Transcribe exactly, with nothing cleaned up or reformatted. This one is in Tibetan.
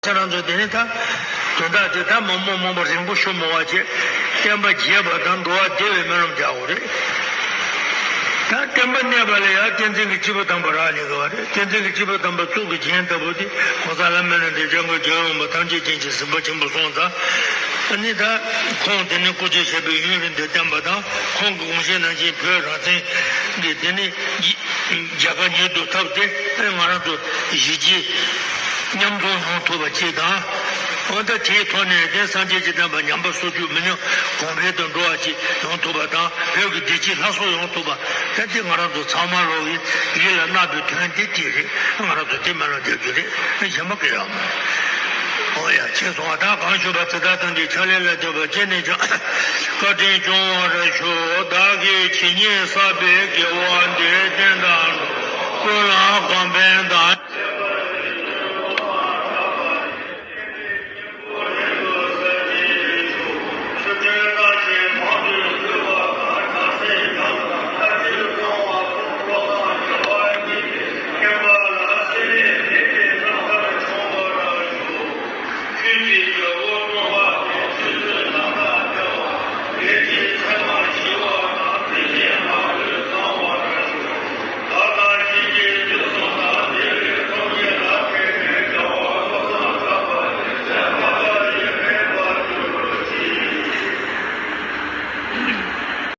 ཁྱེད་རང་ཚོ་དེ་ནི་ད་དོན་དག་དེ་ད་མང་པོ་མང་པོ་རིང་པོ་ཞུ་མི་དགོས་པ་བྱས། བསྟན་པ་རྒྱས་པ་དང་འགྲོ་བ་བདེ་བའི་སྨོན་ལམ་རྒྱག་དགོས་རེད། ད་བསྟན་པ་གནས་པ་ལ་ཡང་བསྟན་འཛིན་གྱི་སྐྱེས་བུ་དམ་པ་རག་ལས་དགོས་པ་རེད། བསྟན་འཛིན་གྱི་སྐྱེས་བུ་དམ་པ་གཙུག་གི་རྒྱན་ལྟ་བུ་དེ་གོང་ས་བླ་མེད་ལ་འདས་བྱང་གི་རྒྱལ་བ་ཡོངས་འབར་ཐམས་ཅད་མཁྱེན་ཅིང་གཟིགས་པ་ཆེན་པོ་གསུངས་ཙང་། ཨ་ནི་ད་ཁོང་དེ་ནི་སྐུ་ཚེ་ཞབས་པད་ཡུན་རིང་དུ་བརྟན་པ་དང་། ཁོང་གི་དགོངས་བཞེད་ནང་བཞིན་བོད་རང་བཙན་གྱི་དེ་ནི་རྒྱལ་ཁ་ཉིད་དུ་ཐོབ་སྟེ། ང་རང་ཚོ་གཞིས་བྱེས་མཉམ་འཛོམས་ཡོང་ཐུབ་པ་གཅིག་དང་། འོ་ད་དེའི་ཐོག་ནས་དེ་སངས་རྒྱས་ཀྱི་བསྟན་པ་ཉམས་པ་སོར་ཆུད་མི་ཉམས་གོང་འཕེལ་དུ་འགྲོ་བ་ཅིག་ཡོང་ཐུབ་པ་དང་། བོད་ཀྱི་བདེ་སྐྱིད་ལྷ་སོགས་ཡོང་ཐུབ་པ། ད་དེ་ང་རང་ཚོ་ཚང་མ་ལོག་གི་ཡིད་ལ་བརྣག་པའི་དོན་དེ་དེ་རེད། ང་རང་ཚོ་དེ་སྨོན་ལམ་རྒྱག་རྒྱུ་རེད། གཞན་པ་གང་ཡང་མ་རེད། འོ་ཡ། ཅེས་གསུངས་པ་དང་། གང་ཞུས་པ་དེ་དག་ཐམས་ཅད་ཕྱག་ལེན་ལ་འཇོག་པར་བྱས་ནས་ཀྱང་། བཀའ་དྲིན་སྐྱོང་བར་ཞུ། བདག་གིས་ཇི་སྙེད་བསགས་པའི་དགེ་བ་འདིས་བསྟན་དང་འགྲོ་བ་ཀུན་ལ་གོང་འཕེལ་དང་